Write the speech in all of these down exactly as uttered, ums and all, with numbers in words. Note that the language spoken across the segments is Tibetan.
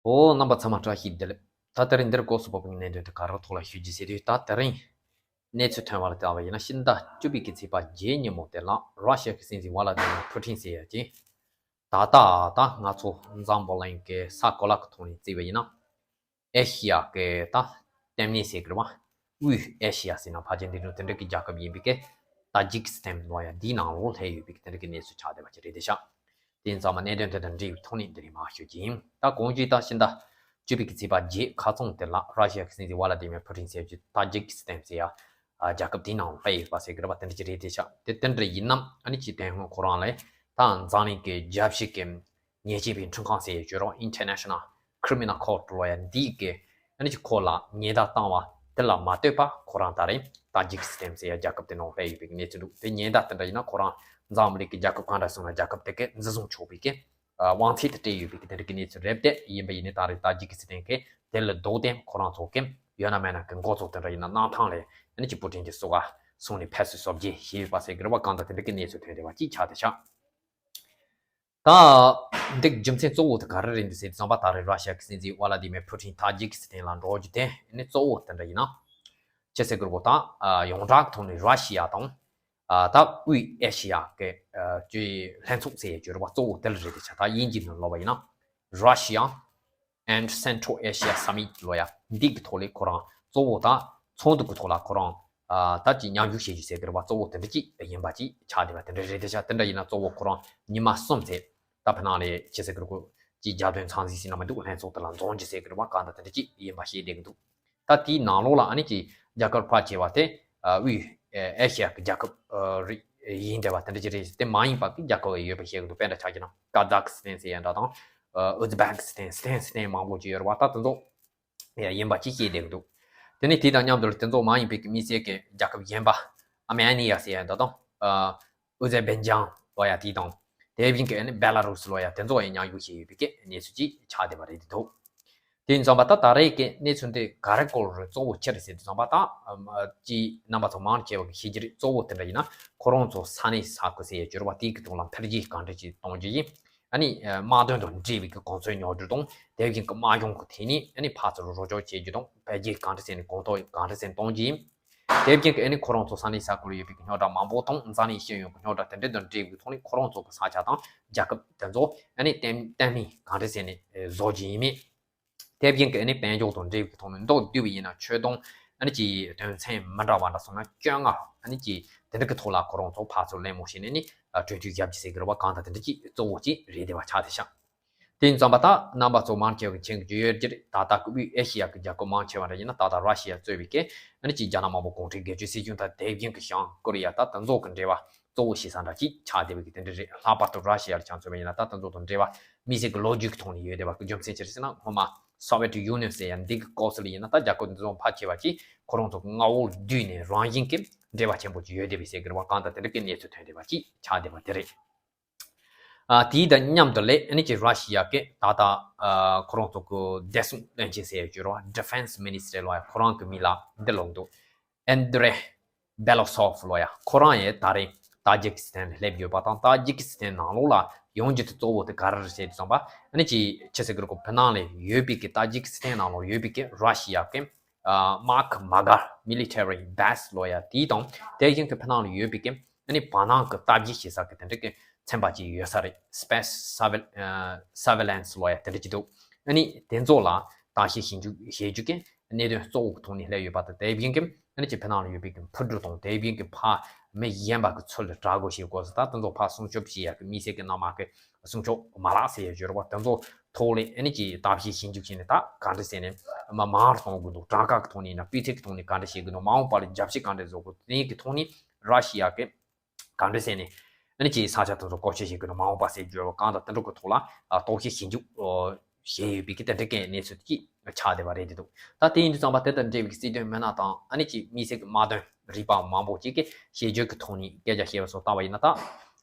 ཨོ། རྣམ་པ་ཚང་མ་བཀྲ་ཤིས་བདེ་ལེགས། ད་དེ་རིང་འདིར་སྐོར་སུ་བབས་པའི་གནད་དོན་དེ་ག་རེ་ཐོག་ལ་ཞུ་རྒྱུ་ཟེར་དུས། ད་དེ་རིང་གནས་ཚུལ་ཐོན་པ་ལ་བལྟས་པ་ཡིན་ན། ཕྱི་ཟླ་བཅུ་པའི་གི་ཚེས་པ་བརྒྱད་ཉིན་མོ་དེ་ལ་ར་ཤི་ཡ་གི་སྲིད་འཛིན་ཝ་ལ་དི་མིར་ཕུ་ཊིན་ཟེར་ཡ་ཅིག་ད་ལྟ་ད་ང་ཚོ་འཛམ་བུ་གླིང་གི་ས་གོ་ལ་གི་ཐོག་ནས་བརྩིས་པ་ཡིན་ན། ཨེ་ཤི་ཡ་གི་ད་ལྟེ་གནས་ཟེར་གི་རེད་བ། དབུས་ཨེ་ཤི་ཡ་ཟེར་ན་ཕལ་ཆེར་འདི་ནང་དེ་འདྲ་གི་རྒྱལ་ཁབ་ཡིན་པའི་གི། ཏཱ་ཇི་ཀི་སི་ཐན་ལོ་ཡ་འདིའི་ནང་ལོགས་སླེབས་ཡོད་པའི་གི་དེ་འདྲ་གི་གནས་ཚུལ་ཆགས་བསྡད་པ་ཅིག་རེད་དེ་ཤག་དེ་ཡིན་ཙང་མ་གནད་དོན་དེ་དང་འབྲེལ་བའི་ཐོག་ནས་འདི་རིང་མར་ཞུ་རྒྱུ་ཡིན། ད་གོང་ཞུས་ད་ཕྱི་ཟླ་བཅུ་པའི་གི་ཚེས་པ་བརྒྱད་ཁ་རྩང་དེ་ལ་ར་ཤི་ཡ་གི་སྲིད་འཛིན་ཝ་ལ་དི་མིར་ཕུ་ཊིན་ཟེར་རྒྱུ་ཏཱ་ཇི་ཀི་སི་ཐན་ཟེར་ཡ་རྒྱལ་ཁབ་དེའི་ནང་སླེབས་ཡོད་པ་ཟེར་གི་རེད་བ། དེ་འདྲ་ཅིག་རེད་དེ་ཤག་དེ་དེ་འདྲ་ཡིན་ནམ། ཨ་ནི་ཅིག་དེ་སྔོན་ཁོ་རང་ལ་ད་འཛམ་གླིང་གི་རྒྱལ་སྤྱི་གི་ཉེས་ཆད་པའི་ཁྲིམས་ཁང་ཟེར་ཡོད་རོགས། International Criminal Court ལོ་ཡ་འདིའི་གི་ཨ་ནི་ཅིག་ཁོ་ལ་ཉེས་རྡུང་བཏང་བ་དེ་ལ་མ་ལྟོས་པ། ཁོ་རང་ད་རེས་ཏཱ་ཇི་ཀི་སི་ཐན་ཟེར་ཡ་རྒྱལ་ཁབ་དེ་ནང་སླེབས་ཡོད་པའི་གནས་ཚུལ་འདུག་དེ་ཉེས་རྡུང་དེ་འདྲ་ཡིན་ན་ཁོ་རང་འཛམ་གླིང་གི་རྒྱལ་ཁབ་གང་འདྲ་སོང་ན་རྒྱལ་ཁབ་དེ་གས་འཛིན་བཟུང་ཆོག་པའི་གི་དབང་ཚད་དེ་སྤྲད་ཡོད་པའི་གི་དེ་འདྲ་གི་གནས་ཚུལ་རེད་དེ། ཡིན་པ་ཡིན་ནའི་ད་རེས་ཏཱ་ཇི་ཀི་སི་ཐན་གི་དེ་ལ་ལྡོག་སྟེ་ཁོ་རང་ཚོ་གི་ཡོད་ན་མེད་ན་གི་འགོ་ཚུགས་དེ་འདྲ་ཡིན་ན་གནམ་ཐང་ལ་ཨ་ནི་ཅིག་པུ་ཊིན་གྱི་སོ་ག་སོང་ནས་ཕེབས་བསུ་གཟབ་རྒྱས་བྱས་ཡོད་པ་ཟེར་གི་རེད་བ། གང་ལྟར་དེ་འདྲ་གི་གནས་ཚུལ་ཐོན་བསྡད་པ་ཅིག་ཆགས་བསྡད་ཤག་ད་འདི་རྒྱུ་མཚན་གཙོ་བོ་དེ་ག་རེ་རེད་འདུག་ཟེར་དུས་ཙམ་པ། ད་རེས་ར་ཤི་ཡ་གི་སྲིད་འཛིན་ཝ་ལ་དི་མིར་ཕུ་ཊིན་ཏཱ་ཇི་ཀི་སི་ཐན་ལ་འགྲོ་རྒྱུ་དེ་ནི་གཙོ་བོ་དེ་འདྲ་ཡིན་ན། ཅི་ཟེར་དགོས་རེད་གོ། ད་ཡོངས་གྲགས་ཀྱི་ཐོག་ནས་ར་ཤི་ཡ་དང་ད་དབུས་ཨེ་ཤི་ཡ་གི་ཀྱི་ལྷན་ཚོགས་ཟེར་ཡ་ཅིག་ཡོད་རེད་བ། གཙོ་བོ་དེ་ལ་རེད་དེ་ཆགས། ད་དབྱིན་ཇིའི་ནང་ལབ་པ་ཡིན་ན། Russia and Central Asia Summit ལོ་ཡ་འདི་གི་ཐོག་ལ་ཁོ་རང་གཙོ་བོ་ད་ཚོགས་འདུ་གི་ཐོག་ལ་ཁོ་རང་ད་ཅིག་མཉམ་ཞུགས་བྱེད་རྒྱུ་ཟེར་གི་རེད་བ། གཙོ་བོ་དེ་འདྲ་ཅིག་ཡིན་པ་ཅིག་ཆགས་བསྡད་པ་དེ་འདྲ་རེད་དེ་ཤག་དེ་འདྲ་ཡིན་ན་གཙོ་བོ་ཁོ་རང་ཉི་མ་གསུམ་ཙམ་ད་ཕ་ནང་ལ་ཅི་ཟེར་གི་རེད་གོ། ཅིག་རྒྱབ་དོན་ཚང་ཟིན་ཟིན་ན་མི་འདུག་ལྷན་ཚོགས་དེ་ལ་འཛོམས་རྒྱུ་ཟེར་གི་རེད་བ། གང་ལྟར་དེ་འདྲ་ཅིག་ཡིན་པ་ཤེས་བསྡད་གི་འདུག་ད་དེའི་ནང་ལོགས་ལ་ཨ་ནི་ཅིག་རྒྱ་གར་ཕར་བྱས་པ་དེ་དབུས་ཨེ་ཤི་ཡ་གི་རྒྱལ་ཁབ་རེད་ཡིན་བསྡད་པ་དེ་འདྲ་ཅིག་རེད། དེ་མ་ཡིན་པ་གི་རྒྱལ་ཁབ་ཡོད་པ་ཤེས་གི་འདུག་དཔེར་ན་ཆ་བཞག་ན་ཀ་ཛག་སི་ཐན་ཟེར་ཡ་འདྲ་དང་། ཨུ་ཛི་བེག་སི་ཐན། སི་ཐན་སི་ཐན་མང་པོ་ཅིག་ཡོད་རེད་བ། ད་དེ་ཚོ་ཡིན་པ་ཅིག་ཤེས་བསྡད་གི་འདུག་དེ་ནས་དེ་དང་མཉམ་དུ་དེ་ཚོ་མ་ཡིན་པའི་གི་མི་སེར་གི་རྒྱལ་ཁབ་གཞན་པ་ཨར་མེ་ནི་ཡ་ཟེར་ཡ་འདྲ་དང་། ཨུ་ཛེ་བེ་ཇན་ལོ་ཡ་དེ་དང་། དེ་བཞིན་གི་ཨ་ནི་བེ་ལ་རུ་སི་ལོ་ཡ་དེ་ཚོ་ཡང་མཉམ་ཞུགས་བྱས་ཡོད་པའི་གི་གནས་ཚུལ་ཅིག་ཆགས་བསྡད་པ་རེད་འདུག་དེ་ཡིན་ཙང་པ་ད་ད་རེས་ཀྱི་གནས་ཚུལ་འདི་ག་རེ་སྐོར་རེད། གཙོ་བོ་ཅི་རེད་ཟེར་དུས་ཙམ་པ། ད་ཨམ་ཅི་རྣམ་པ་ཚོ་མང་ཆེ་བ་གི་ཤེས་ཀྱི་རེད། གཙོ་བོ་དེ་འདྲ་ཡིན་ན་ཁོ་རང་ཚོ་ས་གནས་ས་ཁུལ་ཟེར་ཡ་ཅིག་ཡོད་རེད་བ། དེའི་གི་ཐོག་ལ་འཕེལ་རྒྱས་གང་འདྲ་ཅིག་གཏོང་རྒྱུ་ཡིན། ཨ་ནི་དམག་དོན་དང་འབྲེལ་བའི་གི་གོ་མཚོན་ཉོ་རྒྱུ་དང་། དེ་བཞིན་གི་དམག་སྦྱོང་གི་ཐད་ནས་ཨ་ནི་ཕར་ཚུར་རོགས་སྐྱོར་བྱེད་རྒྱུ་དང་། འཕེལ་རྒྱས་གང་འདྲ་ཟེར་ནས་གོང་མཐོར་གང་འདྲ་ཟེར་གཏོང་རྒྱུ་ཡིན། དེ་བཞིན་གི་ཨ་ནི་ཁོ་རང་ཚོ་ས་གནས་ས་ཁུལ་ཡོད་པའི་གི་རྙོག་དྲ་མང་པོ་དང་། འཛམ་གླིང་ཤེས་ཡོན་གི་རྙོག་དྲ་དེ་འདྲ་དང་འབྲེལ་བའི་གི་ཐོག་ནས་ཁོ་རང་ཚོ་གི་ས་ཆ་དང་རྒྱལ་ཁབ་དེ་ཚོ་ཨ་ནི་གཏན་གཏན་ནས་གང་འདྲ་ཟེར་ནས་བཟོ་རྒྱུ་ཡིན་མིན། དེ་བཞིན་གི་ཨ་ནི་དཔལ་འབྱོར་དང་འབྲེལ་བའི་གི་ཐོག་ནས་མདོར་བསྡུས་པ་ཡིན་ན་ཆོས་དང་ཨ་ནི་ཅིག་དོན་ཚན་མི་འདྲ་བ་འདྲ་སོང་ན་བཅོ་ལྔ་ཨ་ནི་ཅིག་དེ་འདྲ་གི་ཐོག་ལ་ཁོ་རང་ཚོ་ཕར་ཚུར་གླེང་མོལ་བྱས་ནས་ནི་གྲོས་མཐུན་བཞག་རྒྱུ་ཟེར་གི་རེད་བ། གང་ལྟར་དེ་འདྲ་ཅིག་གཙོ་བོ་ཅིག་རེད་བསྡད་པ་ཆགས་བསྡད་ཤག་དེ་ཡིན་ཙང་པ་ད་རྣམ་པ་ཚོ་མང་ཆེ་བ་མཁྱེན་གྱི་ཡོད་ཀྱི་རེད། ད་ལྟ་གི་དབུས་ཨེ་ཤི་ཡ་གི་རྒྱལ་ཁབ་མང་ཆེ་བ་འདྲ་ཡིན་ན་ད་ལྟ་ར་ཤི་ཡ་གཙོས་པའི་གི་ཨ་ནི་ཅིག་རྒྱ་ནག་དམར་པོ་གུང་ཁྲན་སྒེར་གཅོད་སྲིད་གཞུང་དང་། དེ་བཞིན་གི་བྱང་ཀོ་རི་ཡ། ད་དེ་ཚོ་གི་འབྲེལ་བ་གཙོ་བོ་བྱེད་ས་འདྲ་ཅིག་ཆགས་བསྡད་པའི་གི་དེ་འདྲ་རེད། ལྷག་པར་དུ་ར་ཤི་ཡ་ལ་ཆ་མཚོན་པ་ཡིན་ན་ད་དེ་ཚོ་དང་འབྲེལ་བ་མི་སེར་གི་ལོ་རྒྱུས་གི་ཐོག་ནས་ཡོད་བསྡད་པ་གི་རྒྱུ་མཚན་ཅི་རེད་ཟེར་ན། སྔོན་མ་སོ་ཝེ་ཊི་ཡུ་ནི་ཡན་ཟེར་ཡ་འདི་གི་སྐབས་སུ་ལ་ཡིན་ན་ད་རྒྱལ་ཁབ་འདི་ཚོ་ཕལ་ཆེ་བ་ཅིག་ཁོ་རང་ཚོ་གི་མངའ་འོག་བསྡུས་ནས་རང་བཞིན་གི་འབྲེལ་བ་ཆེན་པོ་ཅིག་ཡོད་བསྡད་པའི་ཟེར་གི་རེད་བ། གང་ལྟར་དེ་འདྲ་གི་གནས་ཚུལ་ཐོན་བསྡད་པ་ཅིག་ཆགས་བསྡད་པ་དེ་རེད། ཨ་དེའི་དང་མཉམ་དུ་ལས་ཨ་ནི་ཅིག་ར་ཤི་ཡ་གི་ད་ལྟ་ཨ་ཁོ་རང་ཚོ་གི་བདེ་སྲུང་བློན་ཆེན་ཟེར་ཡ་ཅིག་ཡོད་རེད་བ། Defense Minister ལོ་ཡ། ཁོ་རང་གི་མིང་ལ་འདི་ལབ་འདུག Andrei Belousov ལོ་ཡ། ཁོ་རང་ཡང་ད་རེས་ཏཱ་ཇི་ཀི་སི་ཐན་ལ་སླེབས་ཡོད་པ་དང་། ཏཱ་ཇི་ཀི་སི་ཐན་ནང་ལོགས་ལ་ཡོང་རྒྱུ་དེ་གཙོ་བོ་དེ་ག་རེ་རེད་ཟེར་དུས་ཙམ་པ། ཨ་ནི་ཅིག་ཅི་ཟེར་གི་རེད་གོ། བོད་ནང་ལ་ཡོད་པའི་གི་ཏཱ་ཇི་ཀི་སི་ཐན་ནང་ལོགས་ཡོད་པའི་གི་ར་ཤི་ཡ་གི་ཨ་དམག་གི་དམག་སྒར། Military base ལོ་ཡ་དེའི་དང་། དེ་བཞིན་གི་བོད་ནང་ལ་ཡོད་པའི་གི་ཨ་ནི་བར་སྣང་གི་ལྟ་བཤེར་བྱེད་ས་གི་དེ་འདྲ་གི་ཚན་པ་ཅིག་ཡོད་ས་རེད། Space surveil- ཨ་surveillance ལོ་ཡ་དེ་འདྲ་ཅིག་འདུག་ཨ་ནི་དེ་ཚོ་ལ་བརྟག་དཔྱད་ཞིབ་འཇུག་བྱེད་རྒྱུ་གི་གནད་དོན་གཙོ་བོ་གི་ཐོག་ནས་སླེབས་ཡོད་པ་དང་། དེ་བཞིན་གི་ཨ་ནི་ཅིག་བོད་ནང་ལ་ཡོད་པའི་གི་འཕུར་གྲུ་དང་། དེ་བཞིན་གི་ཕར་མི་གཞན་པ་གི་ཚུར་ལ་དྲག་རྒོལ་བྱེད་དགོས་ས། ད་དེ་ཚོ་ཕར་སྲུང་སྐྱོབ་བྱེད་ཡ་གི་མི་སེར་གི་ནང་མ་གི་སྲུང་སྐྱོབ་མ་ལག་ཟེར་ཡ་ཡོད་རེད་བ། དེ་ཚོ་ཐོག་ལ་ཨ་ནི་ཅིག་བརྟག་དཔྱད་ཞིབ་འཇུག་བྱས་ནས་ད་ག་འདྲ་ཟེར་ནས་མ་མང་རུ་གཏོང་དགོས་འདུག་གྲངས་ཀ་གི་ཐོག་ནས་ཡིན་ན་སྤུས་ཚད་གི་ཐོག་ནས་ག་འདྲ་བྱེད་དགོས་འདུག་མ་འོངས་པ་ལ་རྒྱབ་བཤིག་ག་འདྲ་བཟོ་དགོས། དེ་གི་ཐོག་ནས་ར་ཤི་ཡ་གི་ག་འདྲ་ཟེར་ནས་ཨ་ནི་ཅིག་ས་ཆ་དེ་ཚོ་བཀོལ་སྤྱོད་བྱེད་དགོས་འདུག་མ་འོངས་པ་ཟེར་རྒྱུ་རེད་བ། གང་ལྟར་དེ་འདྲ་གི་ཐོག་ལ་ཨ་རྟོག་ཞིབ་ཞིབ་འཇུག་ཨོ་བྱས་ཡོད་པའི་གི་དེ་འདྲ་གི་གནས་ཚུལ་ཅིག་ཆགས་བསྡད་པ་རེད་འདུག་ད་དེ་ཡིན་དུས་ཙམ་པ་དེ་དང་འབྲེལ་བའི་སྲིད་དོན་མི་སྣ་དང་། ཨ་ནི་ཅིག་མི་སེར་གི་དམག་དོན་རིག་པ་མང་པོ་ཅིག་གིས་ཞིབ་འཇུག་གི་ཐོག་ནས་སྐད་ཆ་བཤད་པ་སོགས་བལྟ་བ་ཡིན་ན། ད་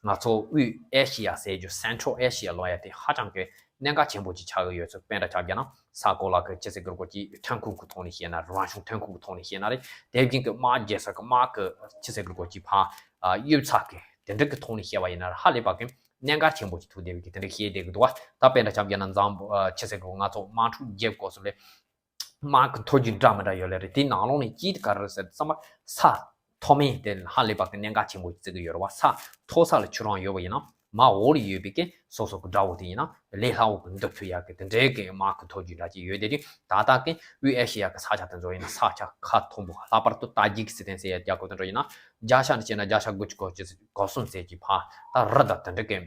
ང་ཚོ་དབུས་ཨེ་ཤི་ཡ་ཟེར་རྒྱུ། Central Asia ལོ་ཡ་དེ་ཧ་ཅང་གི་གནད་འགག་ཆེན་པོ་ཅིག་ཆགས་ཀྱི་ཡོད་ཚུལ། དཔེར་ན་ཆ་བཞག་ན་ས་གོ་ལ་གི་ཅི་ཟེར་དགོས་རེད་གོ། ཅིག་ཐོན་ཁུངས་ཀྱི་ཐོག་ནས་བཤད་ན་རེད། རང་བྱུང་ཐོན་ཁུངས་ཀྱི་ཐོག་ནས་བཤད་ན་རེད། དེ་བཞིན་གི་དམག་རྒྱག་ས་གི་དམག་གི་ཅི་ཟེར་དགོས་རེད་གོ། ཅིག་ཕར་ཨ་གཡུག་ས་གི་དེ་འདྲ་གི་ཐོག་ནས་བཤད་པ་ཡིན་ན་རེད། ཧ་ལས་པ་གི་ གནད་འགག་ཆེན་པོ་ཅིག་ཐུག་བསྡད་པའི་གི་དེ་འདྲ་བཤད་བསྡད་གི་འདུག་བ། ད་དཔེར་ན་ཆ་བཞག་ན་འཛམ་ཨ་ཆི་ཟེར་གི་ང་ཚོ་དམག་འཁྲུག་རྒྱབ་སྐབས་སུ་ལས་དམག་གི་མཐོ་རྒྱུགས་འདྲ་མི་འདྲ་ཡོད་ལེ་རེད། དེའི་ནང་ལོགས་ནས་གཅིག་དེ་ག་རེ་རེད་ཟེར་ཙམ་པ་ས་མཐོ་དམན་དེ་ཧ་ལས་པ་གི་གནད་འགག་ཆེན་པོ་བརྩི་གི་ཡོད་རེད་བ། ས་མཐོ་ས་ལ་ཁྱོད་རང་ཡོད་པ་ཡིན་ན་མར་འོག་ལ་ཡོད་པའི་གི་སོ་སོ་གི་དགྲ་བོ་དེ་ཡིན་ན་ལས་སླ་བོ་གི་འདུག་ཐུབ་ཡག་གི་དེ་འདྲའི་གི་དམག་གི་མཐོ་རྒྱུགས་འདྲ་ཅིག་ཡོད་དེ་དུས་ད་ལྟ་གི་དབུས་ཨེ་ཤེ་ཡ་གི་ས་ཆ་དེ་ཚོ་ཡིན་ན་ས་ཆ་ཁ་མཐོན་པོ། ལྷག་པར་དུ་ཏཱ་ཇི་ཀི་སི་ཐན་ཟེར་ཡ་རྒྱལ་ཁབ་དེ་འདྲ་ཡིན་ན་བརྒྱ་ཆ་ནས་བྱས་ན་བརྒྱ་ཆ་དགུ་བཅུ་གོ་གཅིག་གོ་གསུམ་ཟེར་གྱི་ཕ་ད་རི་དང་དེ་འདྲ་གི་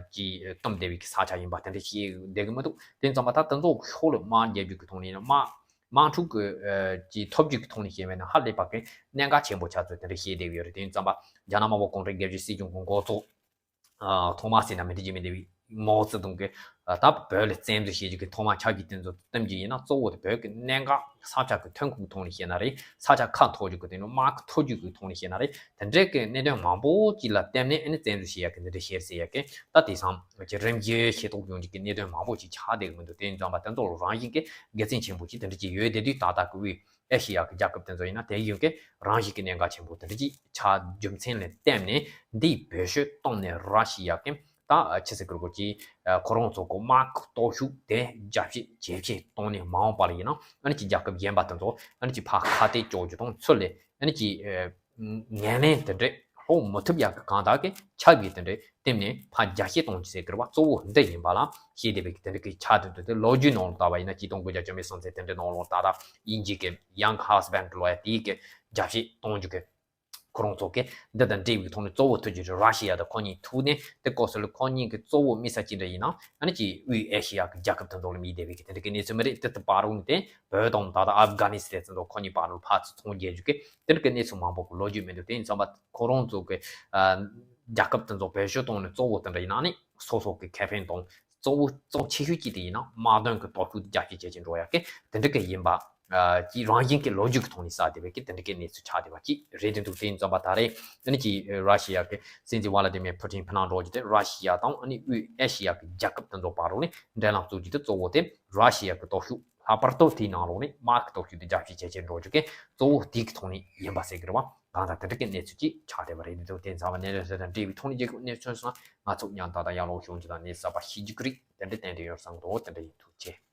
ཀྱིས་བཏུམས་བསྡད་པའི་གི་ས་ཆ་ཡིན་པ་དེ་འདྲ་ཞིག་བསྡད་གི་མི་འདུག་དེ་ཙམ་པ་ད་དེ་ཚོ་ཤོར་ལ་དམག་རྒྱག་རྒྱུ་གི་ཐོག་ནས་ཡིན་ན་དམག་དམག་འཁྲུག་གི་ཀྱི་ཐོབ་རྒྱུ་གི་ཐོག་ནས་བཤད་པ་ཡིན་ན་ཧ་ལས་པ་གི་གནད་འགག་ཆེན་པོ་ཆགས་ཚུལ་དེ་འདྲ་བཤད་བསྡད་ཡོད་རེད། དེ་ཙམ་པ་རྒྱ་ནག་དམར་པོ་གུང་ཁྲན་སྒེར་གཅོད་སྲིད་གཞུང་གི་འགོ་གཙོ་ཐོག་མ་ཟེར་ན་མི་འགྲིག་རྒྱུ་མི་འདུག་མའོ་ཙེ་ཏུང་གི་ད་བོད་ལ་བཙན་འཛུལ་བྱེད་རྒྱུ་གི་ཐོག་མ་ཆགས་ཀྱི་དེ་ཚོ་བཏུམ་རྒྱུ་ཡིན་ན་གཙོ་བོ་དེ་བོད་ཀྱི་གནད་འགག་ས་ཆ་གི་ཐོན་ཁུངས་ཐོག་ནས་བཤད་ན་རེད། ས་ཆ་ཁ་མཐོ་རྒྱུ་གི་དེ་ནི་དམག་གི་མཐོ་རྒྱུ་གི་ཐོག་ནས་བཤད་ན་རེད། དེ་འདྲའི་གི་གནད་དོན་མང་པོ་ཅིག་ལ་བརྟེན་ནས་ཨ་ནི་བཙན་འཛུལ་བྱེད་ཡག་གི་འདི་འདྲ་བཤད་ཟེར་ཡག་གི་ད་དེང་སང་ཀྱི་རིམ་གྱིས་ཤེས་རྟོགས་ཡོང་རྒྱུ་གི་གནད་དོན་མང་པོ་ཅིག་ཆགས་བསྡད་གི་མི་འདུག་དེ་ཡིན་ཙང་པ་དེ་ཚོ་རང་བཞིན་གྱི་དགེ་མཚན་ཆེན་པོ་ཅིག་དེ་འདྲ་ཅིག་ཡོད་བསྡད་དུས་ད་ལྟ་གི་དབུས་ཨེ་ཤེ་ཡ་གི་རྒྱལ་ཁབ་དེ་ཚོ་ཡིན་ན་དེ་ཡོད་མཁན་རང་བཞིན་གྱི་གནད་འགག་ཆེན་པོ་དེ་འདྲ་ཅིག་ཆགས་རྒྱུ་མཚན་ལ་བརྟེན་ནས་འདི་བེད་སྤྱོད་བཏང་ནས་ར་ཤི་ཡ་གི་ད་ཆི་ཟེར་དགོས་རེད་གོ་ཅི། ཁོ་རང་ཚོ་གི་དམག་གི་སྟོབས་ཤུགས་དེ་རྒྱ་བསྐྱེད་ཇེ་ཆེ་བཏང་ནས་མ་འོངས་པ་ལ་ཡིན་ན་ཨ་ནི་ཅིག་རྒྱལ་ཁབ་གཞན་པ་དེ་ཚོ་ཨ་ནི་ཅིག་ཕར་ཁ་གཏད་གཅོག་རྒྱུ་དང་ཚུར་ལ་ཨ་ནི་ཅིག་ངན་ལན་དེ་འདྲས་སློག་མི་ཐུབ་ཡག་གི་གང་དག་གི་ཆབ་ཀྱི་དེ་འདྲས་བསྟིམ་ནས་ཕར་རྒྱ་བསྐྱེད་གཏོང་རྒྱུ་ཟེར་གི་རེད་བ། གཙོ་བོ་འདི་ཡིན་པ་ལ་ཤེས་བསྡད་པའི་གི་དེ་འདྲ་གི་ཆ་དེ་ཚོ་དེ་ལོ་རྒྱུས་ནང་ལ་ལྟ་བ་ཡིན་ན་ཆིག་སྟོང་དགུ་བརྒྱ་བཅུ་མེད་སུམ་ཅུ་དེ་འདྲའི་ནང་ལ་ད་ལྟ་དབྱིན་ཇི་གི་ཡང་ཧ་སི་བན་ལོ་ཡ་དེའི་གི་རྒྱ་བསྐྱེད་གཏོང་རྒྱུ་གི་ཁོ་རང་ཚོ་གི་འདི་དང་འབྲེལ་བའི་ཐོག་ནས་གཙོ་བོ་ཐུག་རྒྱུ་རེད། ར་ཤི་ཡ་དང་ཁོ་གཉིས་ཐུག་ནས་དེ་སྐབས་སུ་ལ་ཁོ་གཉིས་ཀྱི་གཙོ་བོ་དམིགས་ས་ཅི་འདྲ་ཡིན་ན་ཨ་ནི་ཅིག་དབུས་ཨེ་ཤེ་ཡ་གི་རྒྱལ་ཁབ་དེ་ཚོ་ལ་དམིགས་བསྡད་པའི་གི་དེ་འདྲ་གི་གནས་ཚུལ་མ་རེད། དེ་ལྟ་བུ་རུང་དེ་བོད་དང་ད་ལྟ་ཨབ་གྷ་ནི་སི་ཐན་ཚོ་ཁོ་གཉིས་བར་ལ་ཕར་ཚུར་ཚོང་རྒྱག་རྒྱུ་གི་དེ་འདྲ་གི་གནས་ཚུལ་མང་པོ་གི་ལོ་རྒྱུས་མི་འདུག་དེ་ཡིན་ཙང་པ་ཁོ་རང་ཚོ་གི་རྒྱལ་ཁབ་དེ་ཚོ་བེད་སྤྱོད་གཏོང་ནས་གཙོ་བོ་དེ་འདྲ་ཡིན་ན་ནི་སོ་སོ་གི་ཁེ་ཕན་དང་གཙོ་བོ་གཙོ་ཆེ་ཤོས་གཅིག་དེ་ཡིན་ན་དམག་དོན་གྱི་སྟོབས་ཤུགས་དེ་རྒྱ་སྐྱེད་བྱེད་ཀྱི་འགྲོ་ཡག་གི་དེ་འདྲ་གི་ཡིན་པ། ཀྱི་རང་བཞིན་གྱི་ལོ་རྒྱུས་ཀྱི་ཐོག་ནས་བསགས་བསྡད་པའི་གི་དེ་འདྲ་གི་གནས་ཚུལ་ཆགས་བསྡད་པ་ཅིག་རེད་དེ་འདུག་དེ་ཡིན་ཙང་པ་ད་རེས་ཨ་ནི་ཀྱི་ར་ཤི་ཡ་གི་སྲིད་འཛིན་ཝ་ལ་ཏི་མེར་ཕུ་ཐིན་ཕི་ནང་འགྲོ་རྒྱུ་དེ་ར་ཤི་ཡ་དང་ཨ་ནི་དབུས་ཨེ་ཤི་ཡ་གི་རྒྱལ་ཁབ་དེ་ཚོ་བར་ལ་ནི་འབྲེལ་ལམ་བཙུགས་རྒྱུ་དེ་གཙོ་བོ་དེ་ར་ཤི་ཡ་གི་སྟོབས་ཤུགས་ལྷག་པར་དུ་དེའི་ནང་ལོགས་ནས་དམག་གི་སྟོབས་ཤུགས་དེ་རྒྱ་སྐྱེད་བྱེད་ཀྱི་འགྲོ་རྒྱུ་གི་གཙོ་བོ་དེ་གི་ཐོག་ནས་ཡིན་པ་ཟེར་གི་རེད་བ། གང་ལྟར་དེ་འདྲ་གི་གནས་ཚུལ་ཅིག་ཆགས་བསྡད་པ་རེད། དེ་ཚོ་དེ་ཚང་མ་གནད་དོན་དེ་དང་འབྲེལ་བའི་ཐོག་ནས་རྒྱལ་ཁབ་གནས་ཚུལ་སོང་ན་ང་ཚོ་མཉམ་དུ་ཡར་ལོངས་ཤོག་རྒྱུ་དང་གནས་གསར་པ་ཤེས་རྒྱུ་གི་རེད། དེ་འདྲ་ཏན་ཏན་ཡོད་བསམ་གི་འདུག་དེ་འདྲ་ཡིན། ཐུགས་རྗེ་ཆེ།